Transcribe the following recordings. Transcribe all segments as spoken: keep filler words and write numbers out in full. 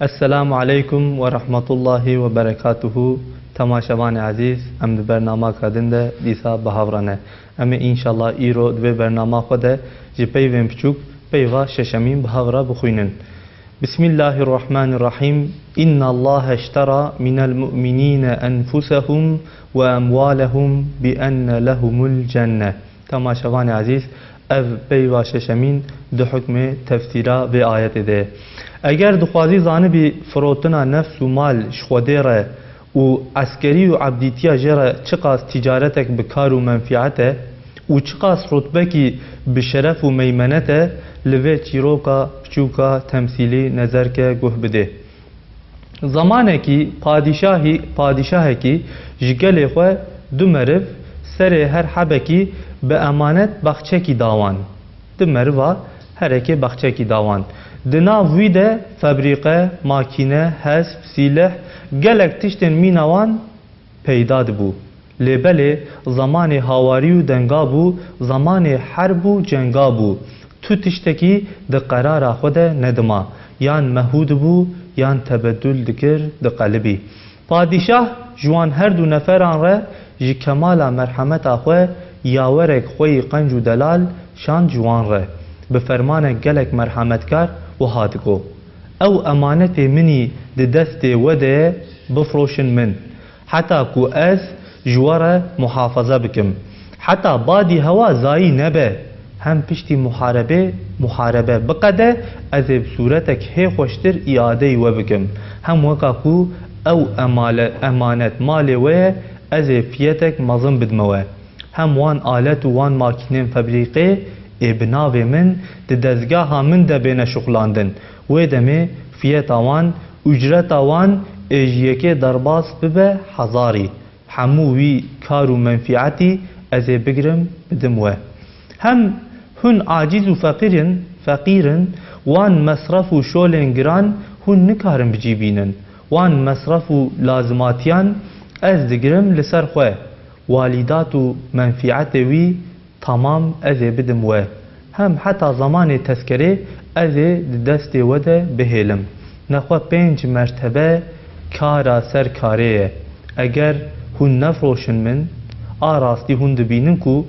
Esselamu aleykum ve rahmetullahi ve berekatuhu. Temaşevanê ezîz, em di bernamaka din de dîsa bi hev re ne. Em ê înşallah îro di vê bernama xwe de ji peyvên piçûk peyva şeşemîn bi hev re bixwînin. Bismillahirrahmanirrahim. İnnallaha iştera minel mu'minine enfusahum ve emwalahum bi enne lehumul cenne. Temaşevanê ezîz, ev peyva şeşemîn di hukmê tefsîra vê ayetê de ye. Eger dixwazî zanibî firotina nefs û mal ji Xwedê re û eskerî û ebdîtiya jê re çiqas ticaretek bi kar û menfîet e û çiqas rutbekî bi şeref û meymenet e, li vê çîroka piçûka temsîlî nezerke guh bidê. Zamanekî padîşahî, padîşahekî ji gelê xwe du meriv, serê her hebekî bi emanet baxçekî da wan. Du meriva herekê baxçekî da wan. Di nav wî de febrîqe, makîne, hesp, sîleh, gelek tiştên mîna wan peyda dibû. Lê belê zemanê hawarî û denga bû, zemanê herb û cenga bû. Tu tiştekî di qerara xwe de nedima. Yan mehû dibû, yan tebedûl dikir, diqelibî. Padîşah ji wan her du neferan re ji kemala merhemeta xwe yawerek xwe yî qenc û delal şand ji wan re. Bi fermanek gelek merhemetkar wiha digot: Ew emanetê min î di destê we de ye, bifroşin min. Heta ku ez ji we re muhafaza bikim. Heta badî hewa zayî nebe, hem piştî muharebê, muharebe biqede, ez ê bi sûretek hê xweştir îadeyî we bikim. Hem weka ku ew emale-, emanet malê we ye, ez ê fiyetek mezin bidime we. Hem wan alet û wan makînên febrîqê ê bi navê min di dezgeha min de bêne şuxlandin. Wê demê fiyeta wan, ucreta wan ê ji yekê derbas bibe hezarî. Hemû wî kar û menfîetî ez ê bigrim, bidim we. Hem hûn aciz û feqîr in, feqîr in, wan mesref û şolên giran hûn nikarin bi cî bînin. Wan mesref û lazimatiyan ez digirim li ser xwe. Walîdat û menfîetê wî tamam ez ê bidim we. Hem heta zemanê tezkerê ez ê di destê we de bihêlim. Nexwe pênc mertebe kara ser karê ye. Eger hûn nefroşin min, a rastî hûn dibînin ku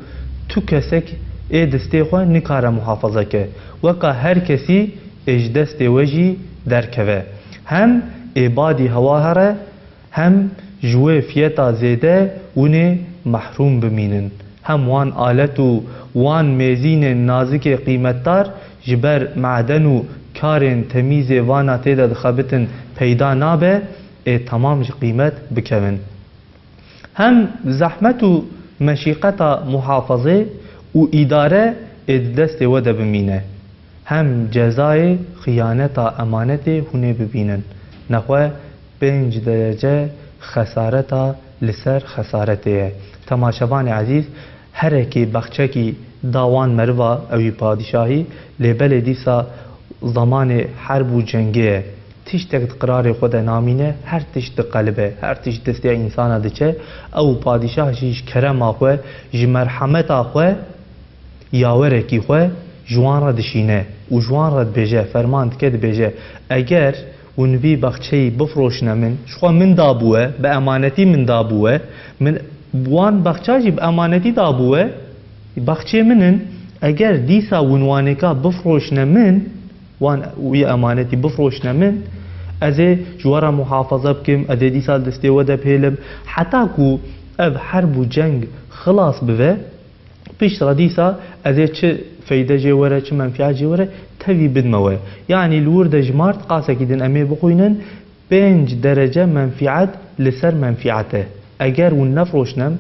tu kesek ê distê xwe nikare muhafaza ke. Weka her kesî ê ji destê we jî derkeve. Hem ê badî hewa here, hem ji wê fiyeta zêde hûn ê mehrûm bimînin. Hem wan alet û wan mêzînên nazikê qîmetdar ji ber maden û karên temîzê vana tê de dixebitin peyda nabe, ê temam ji qîmet bikevin. Hem zehmet û meşîqeta muhafazê û îdare ê di destê we de bimîne. Hem cezayê xiyaneta emanetê hûn ê bibînin. Nexwe pênc derece xesareta li ser xesaretê ye. Temaşevanê ezîz, herekî baxçekî da wan meriva, ewî padîşahî, lê belê dîsa zemanê herb û cengê ye. Tiştek di qirarê xwe de namîne, her tişt diqelibe, her tişt destê însana diçe. Ew padîşah jî ji kerema xwe, ji merhemeta xwe, yawerekî xwe ji wan re dişîne û ji wan re dibêje, ferman dike, dibêje: Eger hûn vî baxçeyî bifroşine min, ji xwe min dabû we, bi emanetî min dabû we, min wan baxça jî bi emanetî dabû we, baxçê min in, eger dîsa hûn wanêka bifroşine min, wan wî emanetî bifroşine min, ez ê ji we re muhafaza bikim, ez ê dîsa destê we de bihêlim, heta ku ev herb û ceng xilas bibe, pişt re dîsa ez ê çi feyde jê were, çi menfîet jê were, tevî bidime we. Yanî li wir de ji mart qasekî din em ê bixwînin, pênc derece menfîet li ser menfîet e. Eger hûn nefroşinem,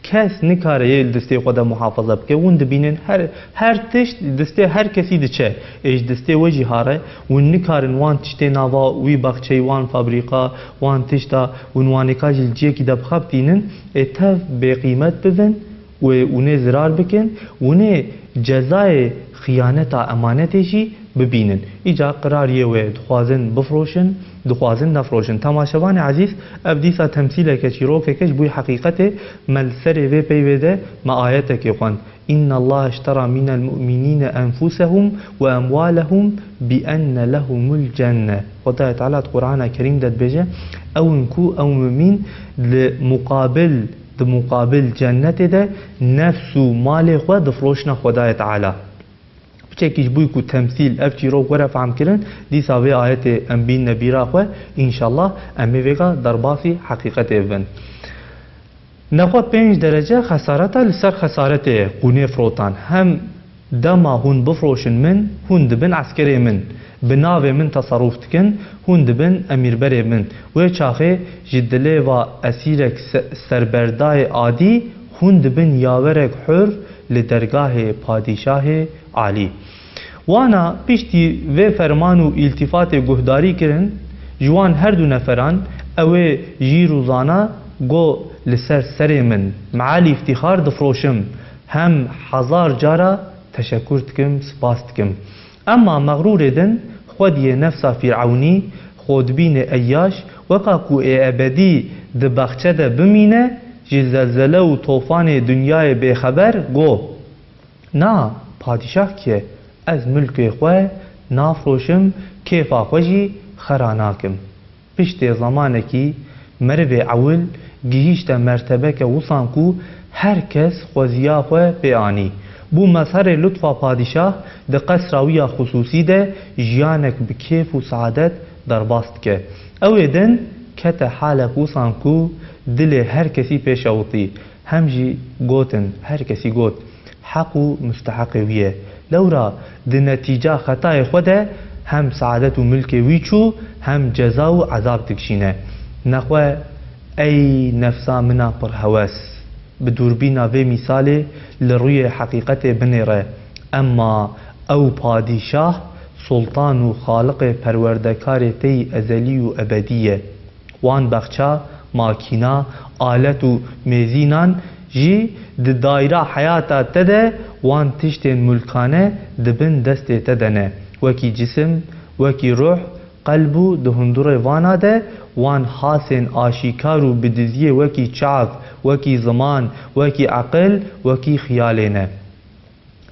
kes nikare yê li distê xwe de muhafaza bike. Hûn dibînin her, her tişt distê her kesî diçe. Ê ji distê we jî hare. Hûn nikarin wan tiştê nava wî baxçeyî, wan fabrîka, wan tişta, hûn wanêka jî li ciyekî de bixebitînin. Ê tev bêqîmet bibin. Wê hûnê zirar bikin, hûnê cezayê xiyaneta emanetê jî bibînin. Îca qirariyê wê dixwazin bifroşin, dixwazin nefroşin. Temaşevanê ezîz, ev dîsa temsîleke, çîrokeke ji bo heqîqetê me li serê vê peyvê de me ayetekê xwend. "Inna Allah iştera minel mu'minine enfusehum ve emwalehum bi enne lehumul cenne." Xwedayê Teala di Qur'ana Kerîm de dibêje, ew in ku ew mumîn li muqabil, di muqabil cennetê de nefs û malê xwe difroşine Xwedayê Teala. Piçekî ji bo ku temsîl ev çîrok were fehmkirin, dîsa vê ayetê em bînine bîra xwe, înşallah em ê vêga derbasî heqîqetê bibin. Nexwe pênc derece xesareta li ser xesaretê ye, qûnê firotan. Hem dema hûn bifroşin min, hûn dibin eskerê min. Bi navê min teserûf dikin, hûn dibin emîrberê min. Wê çaxê ji dilê va esîrek se-, serberdayê adî, hûn dibin yawerek hur li dergahê padîşahê alî. Wana piştî vê ferman û îltîfatê guhdarî kirin, ji wan her du neferan, ew ê jîr û zana, got, "Li ser serê min, meal îftîxar difroşim, hem hezar cara teşekur dikim, spas dikim." Emma mexrûrê din, xwediyê nefsa Fîrewnî, xwedibînê eyyaş, weka ku ê ebedî di baxçe de bimîne, ji zelzele û tofanê dinyayê bêxeber, got, "Na, padîşah kî ye? Ez milkê xwe nafroşim, kêfa xwe jî xera nakim." Piştê zemanekî merivê ewil gihîşte mertebeke wisan ku her kes xweziya xwe pê anî. Bû mezherê lutfa padîşah, di qesra wî ya xisûsî de jiyanek bi kêf û seadet derbas dike. Ew ê din kete halek wisan ku dilê her kesî pê şewitî. Hem jî gotin, her kesî got, "Heq û musteheqê wî ye." Lewra di netîca xetayê xwe de hem seadet û milkê wî çû, hem ceza û ezab dikişîne. Nexwe, ey nefsa min a pirhewes, bi dûrbîna vê mîsalê li rûyê heqîqetê binêre. Emma ew padîşah, sultan û xaliqê perwerdekarê tey ezelî û ebedî ye. Wan bexça, makîna, alet û mêzînan jî di dayra heyata te de wan tiştên mulkane di bin destê te de ne. Wekî cisim, wekî ruh, qelb û di hundurê vana de wan hasên aşîkar û bi diziyê wekî çav, wekî ziman, wekî eqil, wekî xiyalê ne.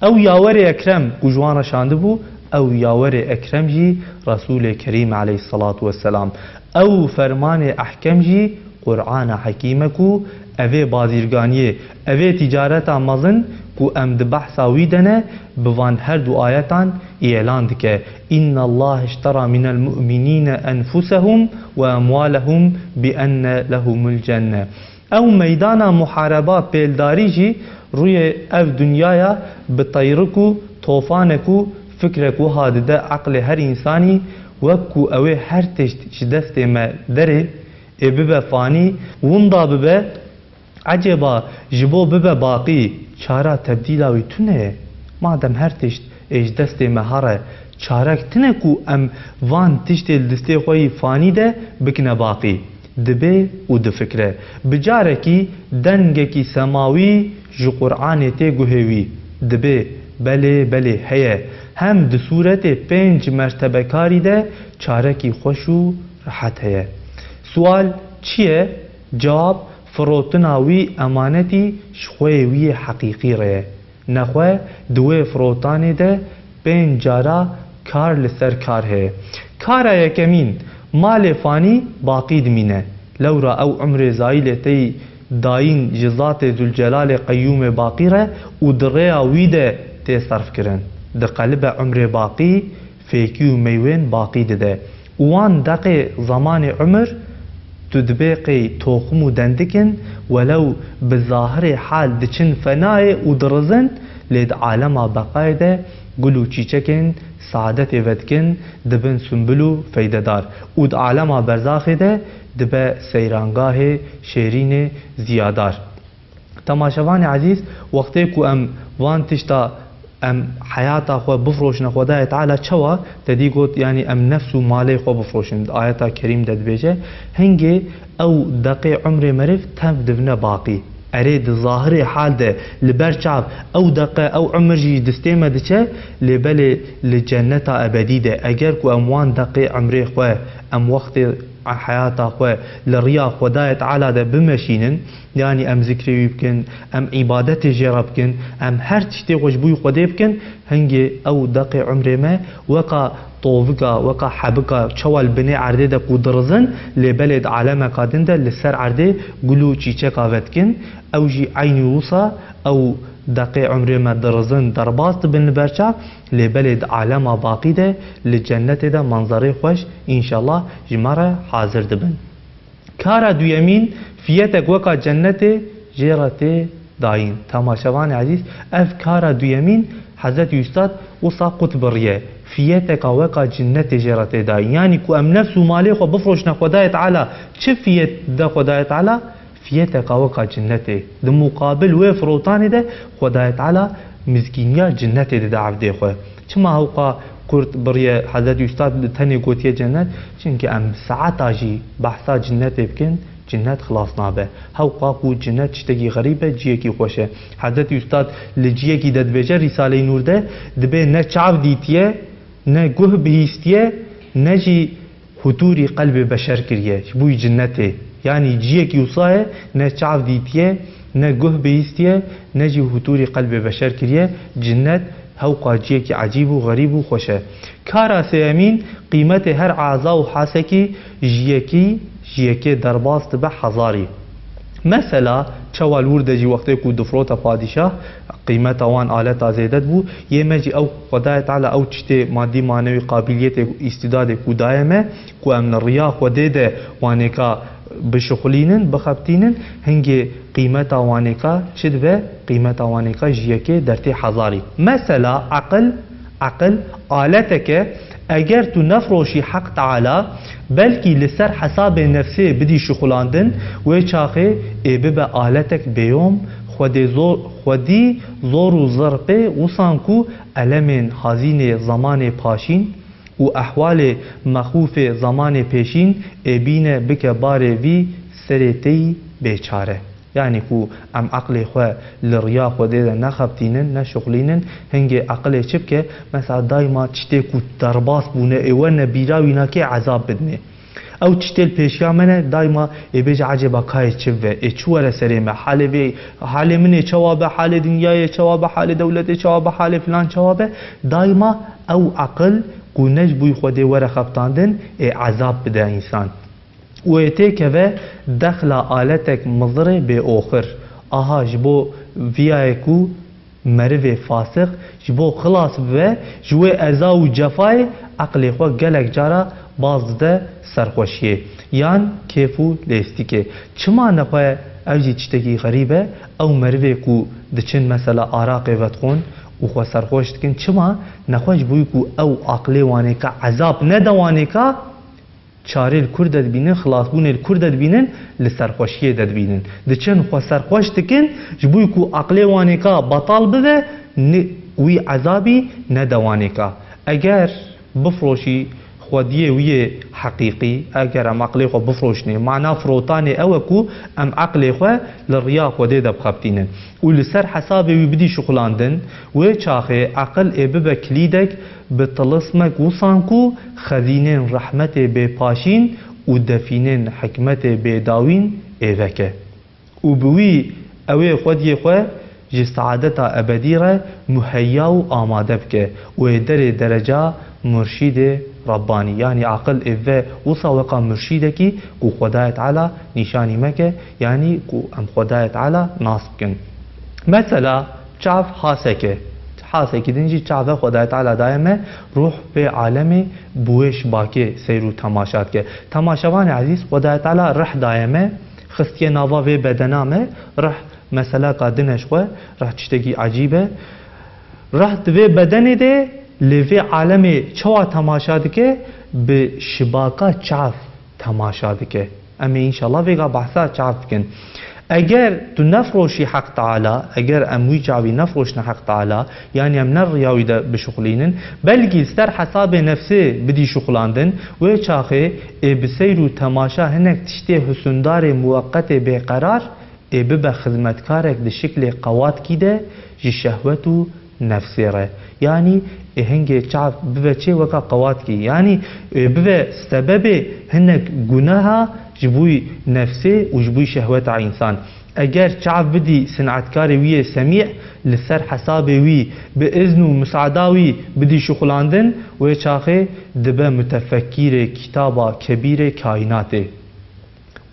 Ew yawerê Ekrem ku ji wan re şandibû, ew yawerê Ekrem jî Resûlê Kerîm aleyhisselatu vesselam. Ew fermanê ehkem jî Qur'ana Hekîm e ku evê bazîrganiyê, evê tîcareta mezin ku em di behsa wî de ne, bi van her du ayetan îlan dike, "Inna Allah iştera minel mu'minîne enfusehum ve emwalehum bi enne lehumul cenne." Ew meydana muhareba pêldarî jî rûyê ev dinyaya bi teyrik û tofanek û fikrek wiha dide eqlê her însanî, wek ku ew ê her tişt ji destê me derê, ê bibe fanî, winda bibe, ecêba ji bo bibe baqî, çara tebdîla wî tune ye? Madem her tişt ê ji destê me here, çarek tune ku em van tiştê li distê xwe yî fanî de bikine baqî. Dibê û difikre. Bi carekî dengekî semawî ji Qur'anê tê guhê wî. Dibê, belê, belê, heye. Hem di sûretê pênc mertebekarî de çarekî xweş û rehet heye. Sual çi ye? Cewab, firotina wî emanetî ji xweyê wî yê heqîqî re ye. Nexwe di wê firotanê de pênc cara kar li ser kar heye. Kara yekemîn, malê fanî baqî dimîne. Lewra ew umrê zayîlê tey dayîn ji Zatê Zülcelalê Qeyyûmê baqî re û di rêya wî de tê serfkirin. Diqelibe umrê baqî, fêkî û meywên baqî dide. Û wan deqê zemanê umir, tu dibê qey toxim û dendik in, welew bi zahirê hal diçin fenayê û dirizin, lê di alema beqayê de gul û çîçekên saadetê vedikin, dibin sumbul û feydedar. Û di alema berzaxê de dibe seyrangahê şêrînê ziyadar. Temaşevanê ezîz, wextê ku em van tişta, em heyata xwe bifroşine Xwedayê Teala, çawa te dî got, yanî em nefs û malê xwe bifroşin? Di ayeta kerîm de dibêje, hingê ew deqê umrê meriv tev dibine baqî. Erê, di zahirê hal de li ber çav ew deqe, ew umir jî distê me diçe, lê belê li cenneta ebedî de, eger ku em wan deqê umrê xwe, em wextê heyata xwe li riya Xwedayê Teala de bimeşînin, yanî em zikrê wî bikin, em îbadetê jê re bikin, em her tiştê xwe ji bo Xwedê bikin, hingê ew deqê umrê me weka tovika, weka hebika çawa li binê erdê de ku dirizin, lê belê di alemeka din de li ser erdê gul û çîçeka vedikin. Ew jî eynî wisa ew deqê umrê me dirizin, derbas dibin li ber çav, lê belê di alema baqî de, li cennetê de manzerê xweş, înşallah, ji me re hazir dibin. Kara duyemîn, fiyetek weka cennetê jê re tê dayîn. Temaşevanê ezîz, ev kara duyemîn Hezretî Ustad wisa qut biriye. Fiyeteka weka cinnetê jê re tê dayîn. Yanî ku em nefs û malê xwe bifroşine Xwedayê Teala, çi fiyet de Xwedayê Teala? Fiyeteka weka cinnetê. Di muqabil wê firotanê de Xwedayê Teala mizgîniya cinnetê dide evdê xwe. Çima hewqa kurt biriye Hezretî Ustad li tenê gotiye cennet? Çimkî em saeta jî behsa cinnetê bikin, cinnet xilas nabe. Hewqa ku cinnet tiştekî xerîb e, ciyekî xweş e. Hezretî Ustad li ciyekî de dibêje Rîsaleyê Nûr de, dibê ne çav dîtiye, ne guh bihîstiye, ne jî hutûrî qelbê beşer kiriye, ji bo wî cinnetê. Yanî ciyekî wisa ye, ne çav dîtiye, ne guh bihîstiye, ne jî hutûrî qelbê beşer kiriye. Cinnet hewqa ciyekî ecîb û xerîb û xweş e. Kara sêyemîn, qîmetê her eza û hasekî ji yekî, ji yekê derbas dibe hezarî. Mesela, çawa li wir de jî wextê ku difrote padîşah, qîmeta wan aleta zêde dibû, yê me jî ew Xwedayê Teala ew tiştê madî manewî qabiliyetê û îstîdadê ku daye me, ku em li riya Xwedê de wanêka bişuxulînin, bixebitînin, hingê qîmeta wanêka çi dibe? Qîmeta wanêka ji yekê dertê hezarî. Mesela, eqil, eqil aletek e, eger tu nefroşî Heq Teala, belkî li ser hesabê nefsê bidî şixulandin, wê çaxê ê bibe aletek bêyom, xwedê zor, xwedî zor û zirpê wisan ku elemên hazînê zemanê paşîn, û ehwalê mexûfê zemanê pêşîn ê bîne bike barê vî serê têyî bêçare. Yanî ku em eqlê xwe li riya Xwedê de nexebitînin, neşuxlînin, hingê eqilê çi bike? Mesela daîma tiştê ku derbas bûne ê werine bîra wî nakê ezab bidinê. Ew tiştê li pêşiya me ne, daîma ê bêje, "Ecêba kayê çi bibe, ê çi were serê me, halê vê, halê min ê çawa be, halê dinyayê çawa be, halê dewletê çawa be, halê filan çawa be." Daîma ew eqil ku ne ji bo Xwedê were xebitandin, ê ezab bide însan. Û ê têkeve dexla aletek mizirê bê oxir. Aha ji bo viyayê ku merivê fasiq ji bo xilas bibe ji wê eza û cefayê, eqlê xwe gelek cara baz dide serxweşiyê yan kêf û lêstikê. Çima nexwe ev jî tiştekî xerîb e, ew merivê ku diçin mesela araqê vedixwin û xwe serxweş dikin, çima nexwe ji bo ku ew aqlê wanêka ezab nede wanêka, çarê li kur de dibînin, xilasbûnê li kur de dibînin, li serxweşiyê de dibînin. Diçin xwe serxweş dikin, ji bo ku aqlê wanêka betal bibe, ni-, wî ezabî nede wanêka. Eger bifroşî xwediyê wî yê heqîqî, eger em aqlê xwe bifroşinê, mana firotanê ew e ku em aqlê xwe li riya Xwedê de bixebitînin û li ser hesabê wî bidî şixulandin, wê çaxê aqil ê bibe kilîdek bi tilismek wisan ku xezînên rehmetê bêpaşîn û defînên hikmetê bêdawîn ê veke. Û bi wî ew ê xwediyê xwe ji saadeta ebedî re muheyya û amade bike û ê derê dereca murşîdê Rabbanî, yanî aqil ê ve wisa weka murşîdekî ku Xwedayê Teala nîşanî me ke, yanî ku em Xwedayê Teala nas bikin. Mesela, çav haseke. Hasekî din jî çav e Xwedayê Teala daye me, ruh vê alemê bi wê şibakê seyr û temaşa dike. Temaşevanê ezîz, Xwedayê Teala rih daye me, xistiye nava vê bedena me, rih meseleka din e ji xwe, rih tiştekî ecîb e. Rih di vê bedenê de lê vê alemê çawa temaşa dike? Bi şibaka çav temaşa dike. Em ê înşallah vêga behsa çav bikin. Eger tu nefroşî Heq Teala, eger em wî çavî nefroşine Heq Teala, yanî em ne riya wî de bişuxulînin, belkî li ser hesabê nefsê bidî şuxulandin, wê çaxê ê bi seyr û temaşa hinek tiştê husundarê muweqetê bêqerar, Ê bibe xizmetkarek di şiklê qewatkî de ji şehwet û nefsê re. Yanî ê hingê çav bibe çê weka qewatkî. Yanî ê bibe sebebê hinek guneha ji bo nefsê û ji bo şehweta însan. Eger çav bidî sinetkarê wî yê semî, li ser hesabê wî, bi izn û misaada wî bidî şuxulandin, wê çaxê dibe mutefekkîrê kitaba kebîrê kaînatê.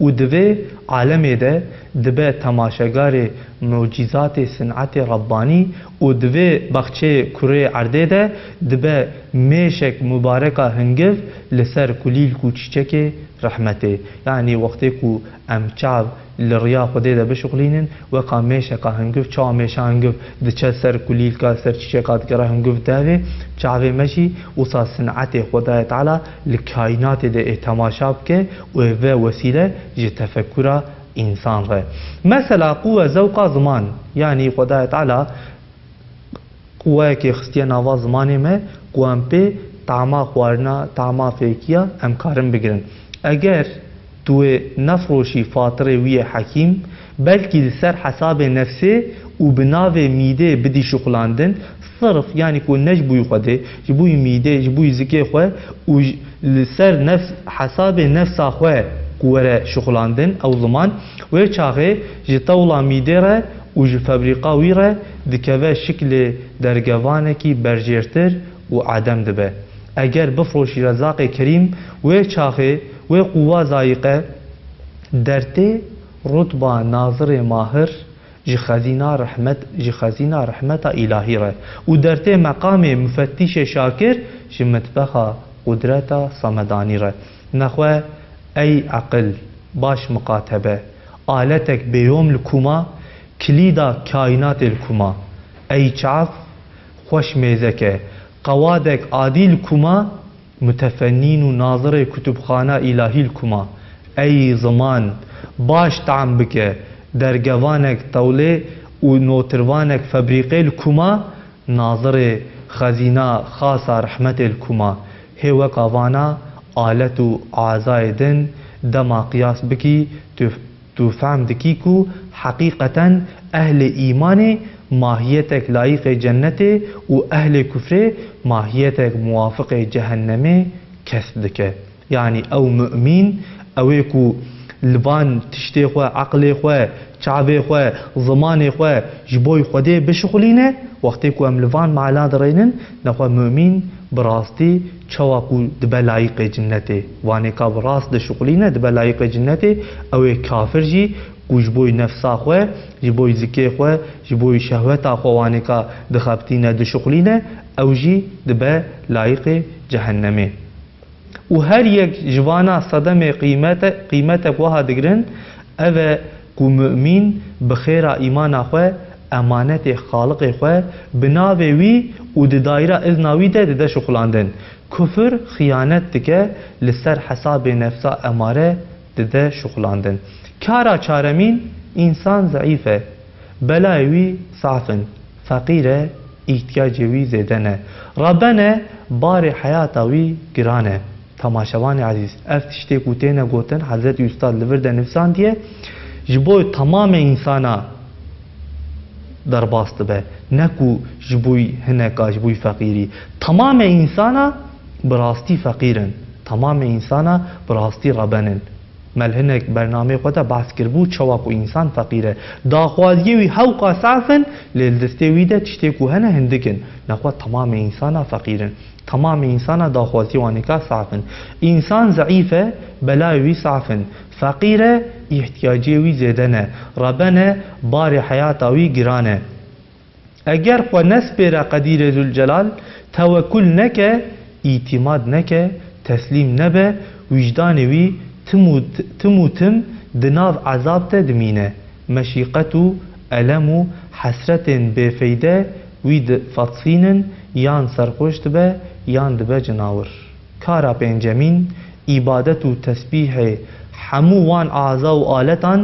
Û di vê alemê de dibe temaşegarê mucîzatê sinetê Rebbanî û di vê baxçeyê kurê erdê de dibe mêşek mubareka hingiv li ser kulîlk û çîçekê rehmetê. Yanî wextê ku em çav li riya Xwedê de bişuxulînin, weka mêşeka hingiv, çawa mêşa hingiv diçe ser kulîlka, ser çîçeka digere hingiv devê, çavê me jî wisa sinetê Xwedayê Teala li kaînatê de ê temaşa bike û ê ve wesîle ji tefekura însan re. Mesela quwe zewqa ziman, yanî Xwedayê Teala quweyekê xistiye nava zimanê me ku em pê tama xwarina, tama fêkiya em karin bigirin. Eger tu wê nefroşî fatirê wî yê hekîm, belkî li ser hesabê nefsê û bi navê mîdê bidî şuxulandin, sirf, yanî ku ne ji bo Xwedê, ji bo mîdê, ji bo zikê xwe û ji, li ser nefs, hesabê nefsa xwe ku were şuxulandin, ew ziman, wê çaxê ji tewla mîdê re û ji febrîqa wî re dikeve şiklê dergevanekî berjêrtir û edem dibe. Eger bifroşî Rezaqê Kerîm, wê çaxê wê quwa zayîqe dertê rutba nazirê mahir ji xezîna rehmet, ji xezîna rehmeta îlahî re û dertê meqamê mufettîşê şakir ji mitbexa qudreta samedanî re. Nexwe ey eqil, baş miqatebe, aletek bêyom li kuma, kilîda kaînatê li kuma. Ey çav, xweş mêzeke, qewadek adî li kuma, mutefennîn û nazirê kutubxana îlahî li kuma. Ey ziman, baş tam bike, dergevanek tewlê û notirvanek febrîqê li kuma, nazirê xezîna xasa rehmetê li kuma. Hê weka vana alet û azayê din dema qiyas bikî, tu Tu fehm dikî ku heqîqeten ehlê îmanê mahiyetek layiqê cennetê û ehlê kufrê mahiyetek muwafiqê cehennemê kesb dike. Yanî ew mu'mîn, ew ê ku li van tiştê xwe, eqlê xwe, çavê xwe, zimanê xwe ji bo Xwedê bişixulîne, wextê ku em li van mala direynin, nexwe mu'mîn bi rastî çawa ku dibe layiqê cinnetê, wanê ka bi rast dişuxulîne, dibe layiqê cinnetê, ew ê kafir jî ku ji bo nefsa xwe, ji bo zikê xwe, ji bo şehweta xwe wanê ka dixebitîne, dişuxulîne, ew jî dibe layiqê cehennemê. Û her yek ji vana sedemê qîmete-, qîmetek wiha digirin, ev e ku mu'mîn bi xêra îmana xwe emanetê Xaliqê xwe bi navê wî û di dayîra izna wî de dide şuxulandin. Kufir xiyanet dike, li ser hesabê nefsa emare dide şuxulandin. Kara çaremîn, însan zeîf e, belayê wî saf in, feqîr e, îhtiyacê wî zêde ne. Rebene, barê heyata wî giran e. Temaşevanê ezîz, ev tiştê ku têne gotin, Hezretî Ustad li vir de nivîsandiye, ji bo temamê însana derbas dibe. Ne ku ji bo hineka, ji bo feqîrî. Temamê însana bi rastî feqîr in. Temamê însana bi rastî reben in. Me li hinek bernameyê xwe de behs kiribû, çawa ku însan feqîr e. Daxwaziyê wî hewqa saf in, lê li destê wî de tiştê ku hene hindik in. Nexwe temamê însana feqîr in. Temamê însana daxwaziyê wanê ka saf in. Însan zeîf e, belayê wî saf in. Feqîr e, îhtiyaciyê wî zêde ne. Reben e, barê heyata wî giran e. Eger xwe nespêre qedîrê Zûlcelal, tewekul neke, îtîmad neke, teslîm nebe, wijdanê wî tim û t-, tim û tim di nav ezab de dimîne. Meşîqet û elem û hesretên bêfeyde wî difetisînin, yan serxweş dibe, yan dibe cinawir. Kara pêncemîn, îbadet û tesbîhê hemû wan aza û aletan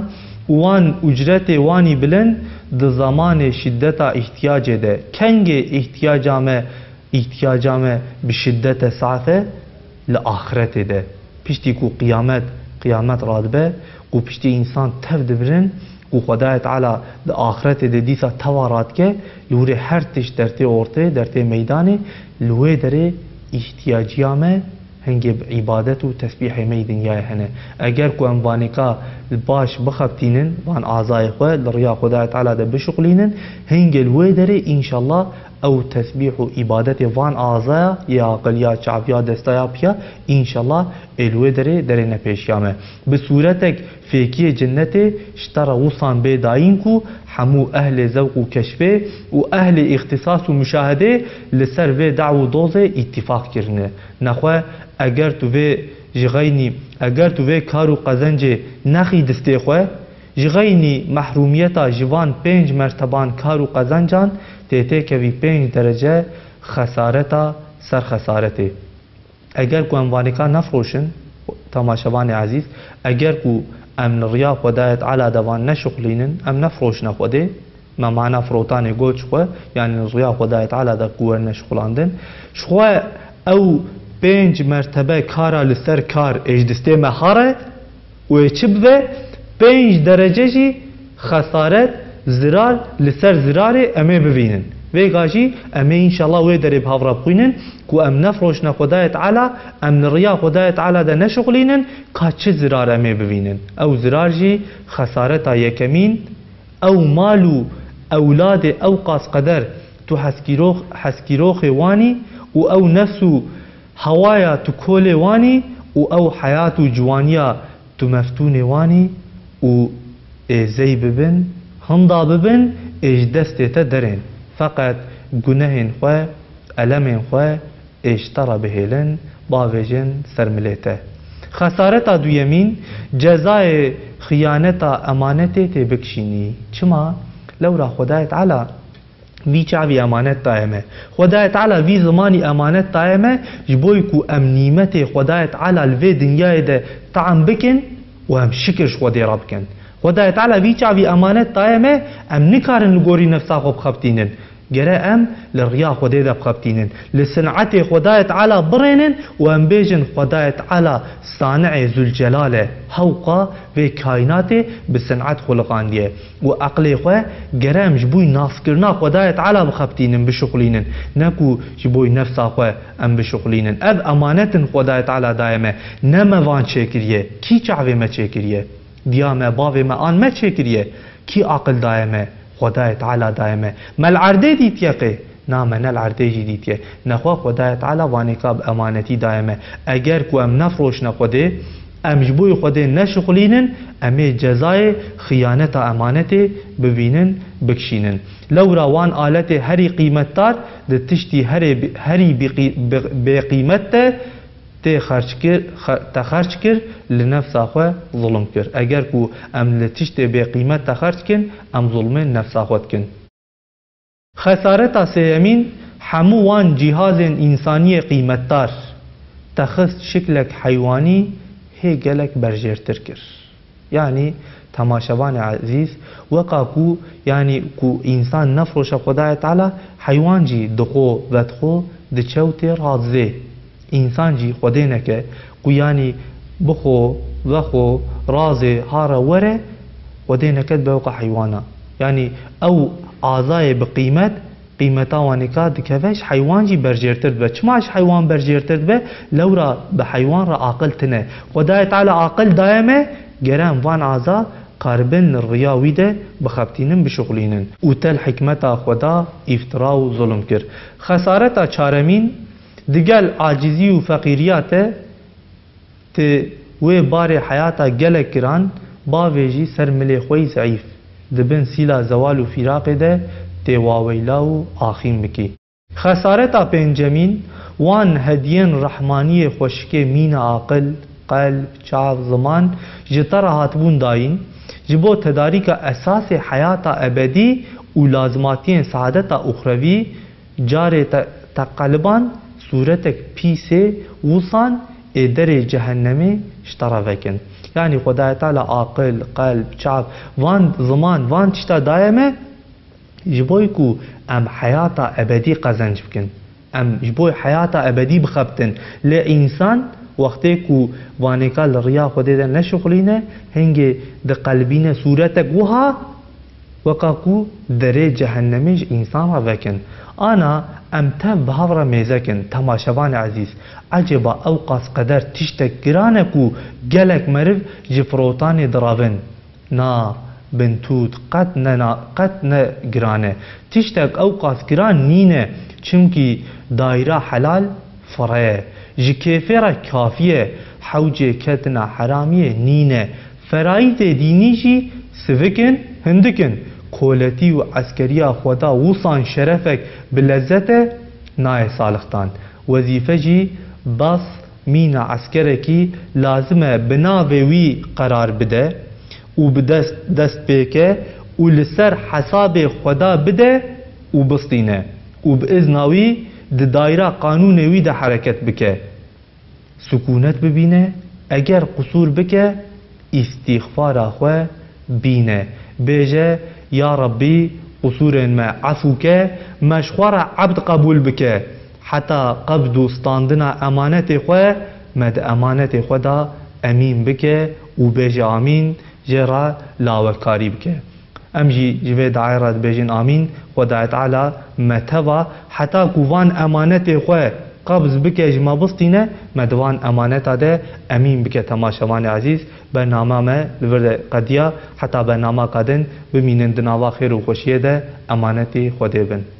û wan ucretê wanî bilind di zemanê şiddeta îhtiyacê de. Kengê îhtiyaca me, îhtiyaca me bi şiddete saf e? Li axiretê de. Piştî ku qiyamet, qiyamet radibe, ku piştî însan tev dibirin, Ku Xwedayê Teala di axretê de dîsa tewa radike, li wir ê her tişt dertê ortê, dertê meydanê, li wê derê îhtiyaciya me hingê bi îbadet û tesbîhê me yî dinyayê hene. Eger ku em vanêka baş bixebitînin, van azayê xwe li riya Xwedayê Teala de bişuxulînin, hingê li wê derê înşallah ew tesbîh û îbadetê van azaya yê aqil ya çav ya desta ya piya, înşallah ê li wê derê derêne pêşiya me. Bi sûretek fêkiyê cinnetê ji te re wisan bê dayîn ku hemû ehlê zewq û keşfê û ehlê îxtîsas û muşahedê li ser vê daw û dozê îtîfaq kirine. Nexwe eger tu vê ji xeynî, eger tu vê kar û qezencê nexî distê xwe, ji xeynî mehrûmiyeta ji van pênc merteban kar û qezencan tê têkevî pênc derece xesareta ser xesaretê. Eger ku em vanêka nefroşin, temaşevanê ezîz, eger ku em li riya Xwedayê Teala de van neşuxulînin, em nefroşine Xwedê, me mana firotanê got ji xwe, yanî li riya Xwedayê Teala de ku werne şuxulandin, ji xwe ew pênc mertebe kara li ser kar ê ji distê me hare, û ê çi bibe, pênc derece jî xesaret, zirar li ser zirarê em ê bibînin. Vêga jî em ê înşallah wê derê bi hev re bixwînin ku em nefroşine Xwedayê Teala, em li riya Xwedayê Teala de neşuxulînin, ka çi zirar em ê bibînin. Ew zirar jî xesareta yekemîn, ew mal û ewladê ew qas qeder tu heskîrox-, heskîroxê wanî û ew nefs û hewaya tu kolê wanî û ew heyat û ciwaniya tu meftûnê wanî û ê zey bibin, hinda bibin, ê ji destê te derên. Feqet gunehên xwe, elemên xwe ê ji te re bihêlin, bavêjin ser milê te. Xesareta duyemîn, cezayê xiyaneta emanetê tê bikişînî. Çima? Lewra Xwedayê Teala vî çavî emanet daye me. Xwedayê Teala vî zimanî emanet daye me, ji bo ku em nîmetê Xwedayê Teala li vê dinyayê de tam bikin û em şikir ji Xwedê re bikin. Xwedayê Teala vî çavî emanet daye me, em nikarin li gorî nefsa xwe bixebitînin. Gere em li riya Xwedê de bixebitînin. Li sinetê Xwedayê Teala birênin û em bêjin, Xwedayê Teala Sani'ê Zülcelal e. Hewqa vê kaînatê bi sinet xuliqandiye. Û eqlê xwe gere em ji bo naskirina Xwedayê Teala bixebitînin, bişuxulînin. Ne ku ji bo nefsa xwe em bişuxulînin. Ev emanetin Xwedayê Teala daye me. Ne me van çêkiriye. Kî çavê me çêkiriye? Diya me, bavê me an me çêkiriye? Kî aqil daye me? Xwedayê Teala daye me. Me li erdê dîtiye qê? Na, me ne li erdê jî dîtiye. Nexwe Xwedayê Teala vanêka bi emanetî daye me. Eger ku em nefroşine Xwedê, em ji bo Xwedê neşixulînin, em ê cezayê xiyaneta emanetê bibînin, bikişînin. Lewra wan aletê herî qîmetdar di tiştî herê bi-, herî bi qî-, bi-, bêqîmet de tê xerc kir, xe-, te xerc kir, li nefsa xwe zulm kir. Eger ku em li tiştê bêqîmet te xerc kin, em zulmê nefsa xwe dikin. Xesareta sêyemîn, hemû wan cîhazên însaniyê qîmetdar te xist şiklek heywanî hê gelek berjêrtir kir. Yanî, temaşevanê ezîz, weka ku, yanî, ku însan nefroşe Xwedayê Teala, heywan jî dixwe vedixwe diçe û tê razê. Însan jî Xwedê neke ku, yanî, bixwe, vexwe, razê, hare, were, Xwedê neke dibe weka heywana. Yanî, ew azayê bi qîmet, qîmeta wanêka dikeve, ji heywan jî berjêrtir dibe. Çima ji heywan berjêrtir dibe? Lewra bi heywan re aqil tine. Xwedayê Teala aqil daye me, gere em van aza karibin li riya wî de bixebitînin, bişuxulînin. Û te li hikmeta Xweda îftira û zulm kir. Xesareta çaremîn, digel acizî û feqîriya te, Ti wê barê heyata gelek giran bavêjî ser milê xwe yî zeîf, di bin sîla zewal û fîraqê de tê waweyla û axîn bikî. Xesareta pêncemîn, wan hediyên rehmaniyê xweşikê mîna aqil, qelb, çav, ziman ji te re hatibûn dayîn, ji bo tedarîka esasê heyata ebedî û lazimatiyên saadeta uxrevî, Carê te, te qeliban sûretek pîsê wisan ê derê cehennemê ji te re vekin. Yanî Xwedayê Teala aqil, qelb, çav, van ziman, van tişta daye me, ji bo ku em heyata ebedî qezenc bikin. Em ji bo heyata ebedî bixebtin. Lê însan Wextê ku vanêka li riya Xwedê de neşixulîne, hingê diqelibîne sûretek wiha, weka ku derê cehennemê ji însan re vekin. Ana em tev bi hev re mêze kin, temaşevanê ezîz. Ecêba ewqas qeder tiştek giran e ku gelek meriv ji firotanê direvin? Na, bintût, qet ne, na, qet ne giran e. Tiştek ewqas giran nîne, çimkî dayra helal fire ye. Ji kêfê re kafî ye. Hewcê ketina heramiyê nîne. Ferayîzê dînî jî sivik in, hindik in. Koletî û eskeriya xwe da wisan şerefek bi lezzet e, nayê salixtan. Wezîfe jî bas mîna eskerekî lazim e bi navê wî qerar bide û bi dest, dest pê ke û li ser hesabê Xweda bide û bistîne û bi izna wî di dayra qanûnê wî de hereket bike. Sikûnet bibîne, eger qisûr bike, îstîxfara xwe bîne. Bêje, Ya Rabbî, qisûrên me efû ke, me ji xwe re ebd qebûl bike. Heta qebd û standina emanetê xwe, me di emanetê xwe de emîn bike û bêje amîn, jê re lawekarî bike. Em jî ji vê dayê re dibêjin amîn. Xwedayê Teala me teva heta ku van emanetê xwe qebz bike, ji me bistîne, me di van emaneta de emîn bike. Temaşevanê ezîz, bernama me li vir de qediya. Heta bernamaka din bimînin di nava xêr û xweşiyê de, emanetê Xwedê bin.